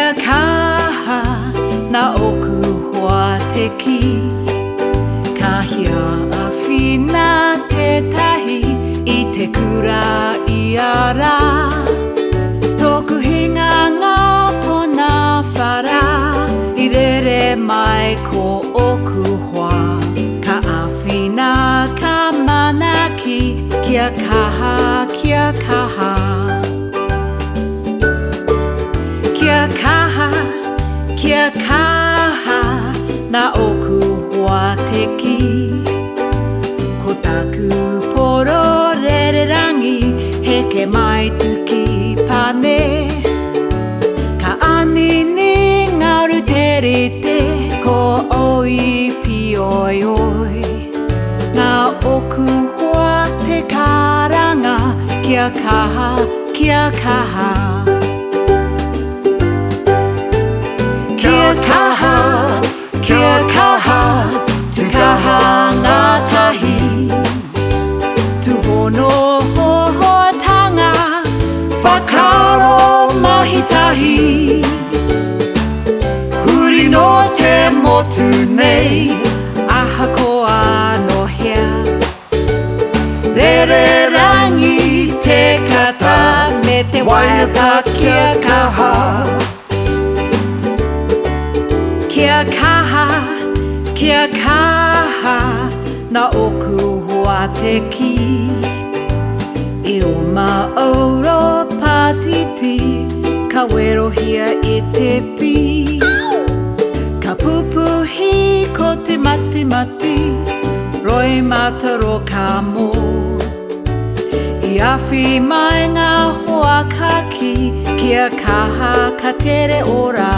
Kia kaha na oku hoa te kī. Ka hia awhina tētahi i te kura ia rā. Tōku hinganga tōna whara i rere mai ko oku hoa. Ka āwhina, ka manaaki, kia kaha, kia kaha. Kia kaha, kia kaha, nā ōku hoa te kī. Ko tāku poro rererangi, heke mai tuki pane. Ka anini ngaru te rite, ko oi pioioi. Nā ōku hoa te karanga, kia kaha, kia kaha. Kia kaha, kia kaha, tu kaha ngātahi. Tūhono hoatanga, whakaaro mahi tahi. Huri noa te motu nei. Ahakoa nō hea. Rererangi te kata. Me te waiata kia kaha. Kia kaha, kia kaha, nā ōku hoa te kī. I oma oro pātītī, ka werohia e te pī. Ka pupuhi ko te matimati, roimata ro ka mō. I awhi mai ngā hoa ka kī, kia kaha ka tere ora.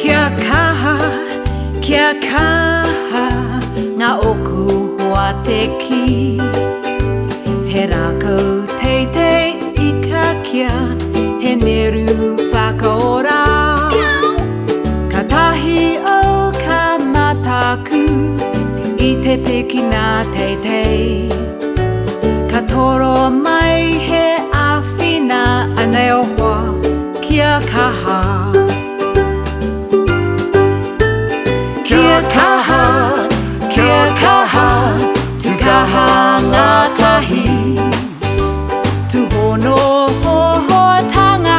Kia kaha, kia kaha, ngā oku hoa te kī. He rākau teitei i kakia, he neru whakaora. Ka tahi au ka mataku, i te pikina teitei. Ka toro mai he āwhina, anei o hoa, kia kaha. Kia kaha, kia kaha, tu kaha ngātahi. Tūhono hoatanga,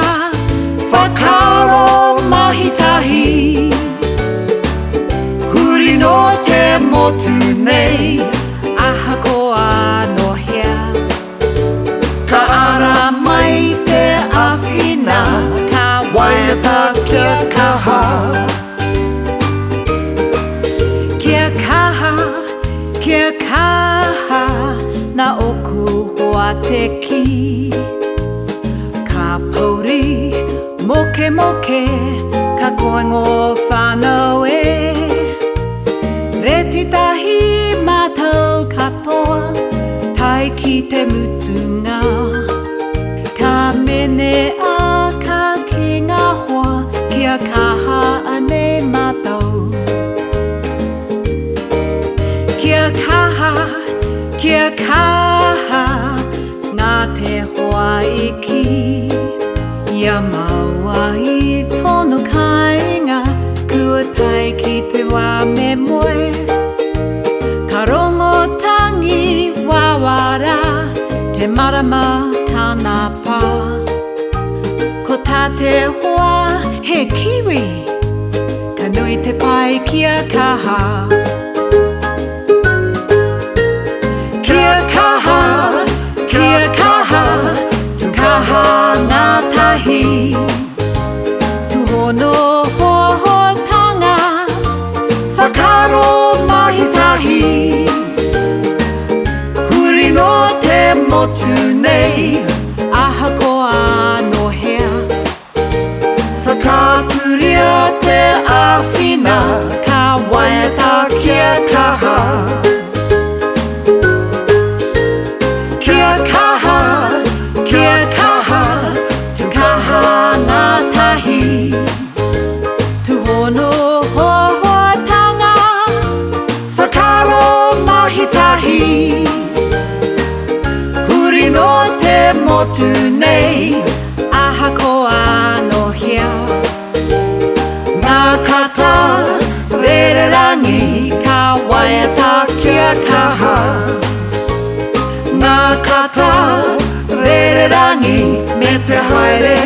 whakaaro mahi tahi. Huri noa te motu nei. Ahakoa nō hea. Ka ara mai te āwhina, ka waiata kia kaha. Kia kaha, kia kaha, nā ōku hoa te kī. Ka pouri, mokemoke, ka koingo whānau e. Reti tahi mātou katoa, tae ki te mutunga. Ka mene a ka ki ngā hoa, kia kaha anei mātou. Kia kaha, kia kaha, ngā te hoa i kī. Ia maua i tōnu kāinga, kua tae ki te wā me moe. Ka rongo tangi wawara, te marama tāna pā. Ko tā te hoa he kiwi, ka nui te pai kia kaha. Kia kaha, kia kaha, tu kaha ngātahi. Tūhono hoatanga, whakaaro mahi tahi. Huri noa te motu nei. Ahakoa nō hea. Whakaaturia te āwhina, ka waiata kia kaha. Kia kaha, kia kaha, tu kaha ngātahi. Tūhono hoatanga, whakaaro mahi tahi. Huri noa te motu nei. Ahakoa te rangi me te haere.